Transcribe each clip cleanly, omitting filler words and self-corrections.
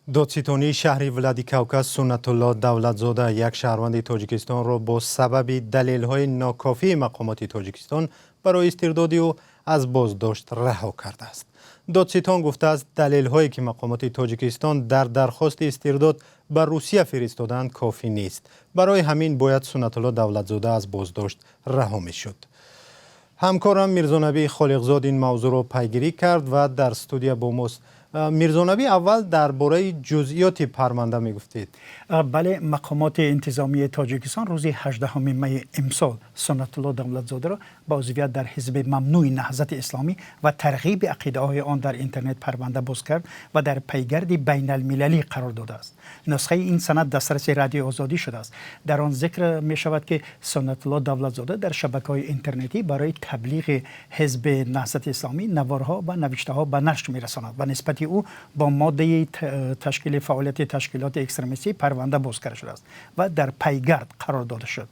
Додситонии шаҳри Владикавказ Суннатулло Давлатзода, як шаҳрванди Тоҷикистонро, бо сабаби далелҳои нокофии мақомоти Тоҷикистон барои истирдоди ӯ, аз боздошт раҳо кардааст. Додситон гуфтааст, далелҳое ки мақомоти Тоҷикистон дар дархости истирдод ба Русия фиристодаанд, кофӣ нест, барои ҳамин бояд Суннатулло Давлатзода аз боздошт раҳо мешуд. Ҳамкорам Мирзонабӣ Холиқзод ин мавзӯъро пайгирӣ кард ва дар студия бо мост. Мирзонабӣ, аввал дар бораи ҷузъиёти парванда мегуфтед. Бале, мақомоти интизомии Тоҷикистон рӯзи 18 майи имсол Суннатулло Давлатзодаро ба узвият дар ҳизби мамнӯи Наҳзати Исломӣ ва тарғиби ақидаҳои он дар интернет парванда боз кард ва дар пайгарди байналмилалӣ қарор додааст. Нусхаи ин санад дастраси Радиои Озодӣ шудааст. Дар он зикр мешавад, ки Суннатулло Давлатзода дар шабакаҳои интернетӣ барои таблиғи ҳизби Наҳзати Исломӣ наворҳо ва навиштаҳо ба нашр мерасонад ва нисбати ӯ бо моддаи ташкили фаъолияти ташкилоти экстремистӣ парванда боз карда шудааст ва дар пайгард қарор дода шуд.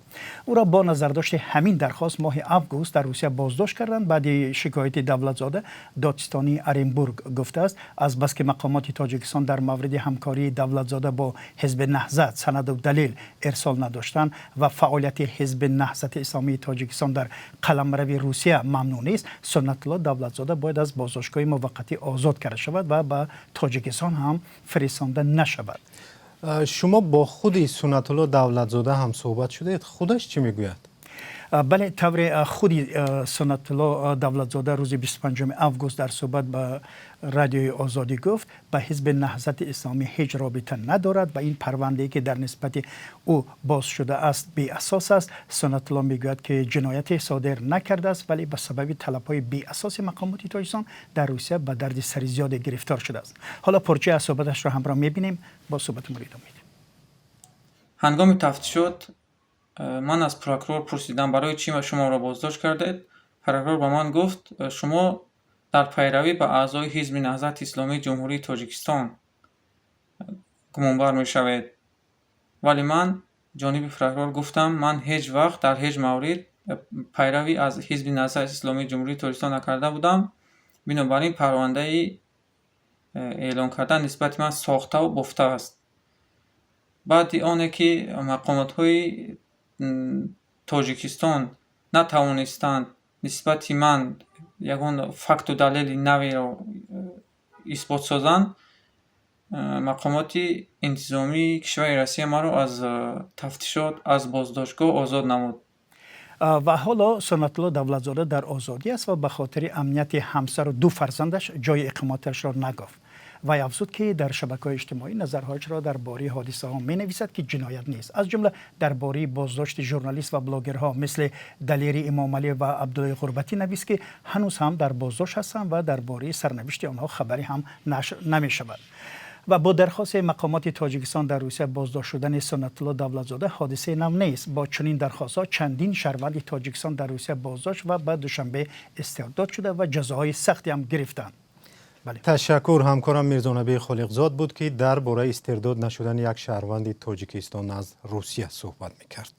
Ӯро бо назардошти ҳамин дархост моҳи август дар Русия боздошт карданд. Баъди шикояти Давлатзода додситонии Оренбург гуфтааст, азбаски мақомоти Тоҷикистон дар мавриди ҳамкории Давлатзода бо ҳизби Наҳзат санаду далел ирсол надоштанд ва фаъолияти ҳизби Наҳзати Исломии Тоҷикистон дар қаламрави Русия мамнӯъ нест, Суннатулло Давлатзода бояд аз боздоштгоҳи муваққатӣ озод карда шавад ва ба Тоҷикистон ҳам фиристонда нашавад. Шумо бо худи Суннатулло Давлатзода ҳам суҳбат шудед. Худаш чӣ мегӯяд? Бале, тавре худи Суннатулло Давлатзода рӯзи 25 август дар суҳбат ба Радиои Озодӣ гуфт, ба ҳизби Наҳзати Исломӣ ҳеҷ робита надорад ва ин парвандае, ки дар нисбати ӯ боз шудааст, беасос аст. Суннатулло мегӯяд, ки ҷинояте содир накардааст, вале ба сабаби талабҳои беасоси мақомоти Тоҷикистон дар Русия ба дарди сари зиёде гирифтор шудааст. Ҳоло порчаи аз суҳбаташро ҳамроҳ мебинем, бо суҳбатамон идома медиҳем. Ҳангоми тафтишот ман аз прокурор пурсидам, барои чӣ шуморо боздошт кардед. Прокурор ба ман гуфт, шумо дар пайравӣ ба аъзои ҳизби Наҳзати Исломии Ҷумҳурии Тоҷикистон гумонбар мешавед. Вале ман ҷониби прокурор гуфтам, ман ҳеҷ вақт дар ҳеҷ маврид пайравӣ аз ҳизби Наҳзати Исломии Ҷумҳурии Тоҷикистон накарда будам, бинобар ин парвандаи эълон кардан нисбати ман сохтаву бофта аст. Баъди оне ки мақомотҳои Тоҷикистон натавонистанд нисбати ман ягон факту далели наверо исбот созанд, мақомоти интизомии кишвари Россия маро аз тафтишот, аз боздоштгоҳ озод намуд. Ва ҳоло Суннатулло Давлатзода дар озодӣ аст ва ба хотири амнияти ҳамсару ду фарзандаш ҷои иқоматашро нагуфт. Вай афзуд, ки дар шабакаҳои иҷтимоӣ назарҳояшро дар бораи ҳодисаҳо менависад, ки ҷиноят нест, аз ҷумла дар бораи боздошти журналист ва блогерҳо мисли Далери Имомалӣ ва Абдуллои Ғурбатӣ навист, ки ҳанӯз ҳам дар боздошт ҳастанд ва дар бораи сарнавишти онҳо хабаре ҳам нашр намешавад. Ва бо дархости мақомоти Тоҷикистон дар Русия боздошт шудани Суннатулло Давлатзода ҳодисаи нав нест. Бо чунин дархостҳо чандин шаҳрванди Тоҷикистон дар Русия боздошт ва ба Душанбе истирдод шуда ва ҷазоҳои сахте ҳам гирифтанд. Ташаккур. Ҳамкорам Мирзонабӣ Холиқзод буд, ки дар бораи истирдод нашудани як шаҳрванди Тоҷикистон аз Русия суҳбат мекард.